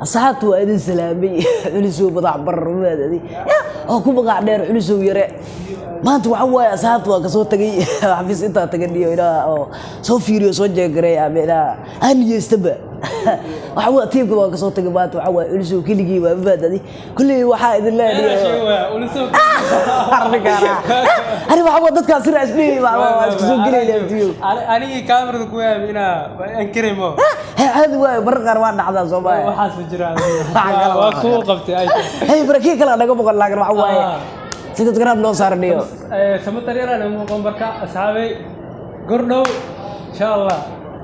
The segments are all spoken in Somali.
Asxaabta waa idin salaamay. Culisow madax barar maadadi oo ku magac dheer Culisow yare. Maanta waxa waaye, asxaabta waa kasoo tagay xafiis. Intaa tagan iyo ilaa oo soo fiiriyo, soo jeegaray ama ilaa aan niyeystaba. Waxa waa tiimka waa kasoo tagay. Maanta waxa waaye Culisow keligii waa maadadi. Kulley waxaa idin leeyahay ani waxa waa dadkaas sira isdhihi waa isku soo gelayna abtiyo. Anigii kaamirada ku yaab inaa ankarimo. Caadi waayo, marar qaar waa dhacdaa Soomaaliya. Waxaas ma jiraan. Waxa kale. Waa kuu qabtay ay. Hey, barakii kale naga boqon, laakiin waxa waaye subscribe noo saarniyo. Samatar yaraan muuqan. Marka asxaabay, gordhow insha Allah.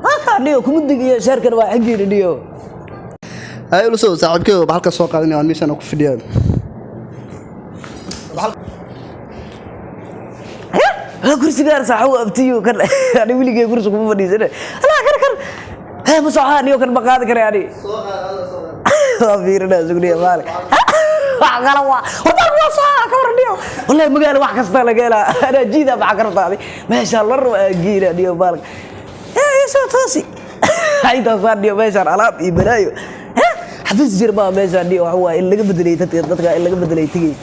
Haka dhiyo, kumudig iyo share-kan waa xaggiina dhiyo. Hay Ulusow, saaxiibkey halka soo qaadanaya, waan meeshaan ku fadhiyaan. Kursigaan saaxo abtiyo kan ani weligay kursi kuma fadhiisane. Alaa kan kan hee ma socdaa niyo, kan ma qaadi kara ani. Waa fiirina sugniya maali wax kale waa horta waa soo ka waran dhiyo. Wallahi magaalo wax kasta laga helaa. Anaa jiida maxaa ka rabtaa adi? Meeshaan la rabo aan geynaa dhiyo maalka ee soo toosi intaasaan dhiyo. Meeshaan alaab iyo balaayo xafiis jir maa meeshaan dhiyo. Waxa waaye in laga bedelay dadka in laga bedelay tegey.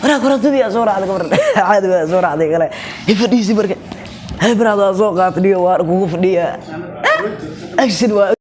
Waraa korontadii aa soo raacday gabar, caadi baa soo raacday kale. I fadhiisi marka. Hey, baraad waa soo qaatay dhiyo, waan kugu fadhiyaa. Action waa.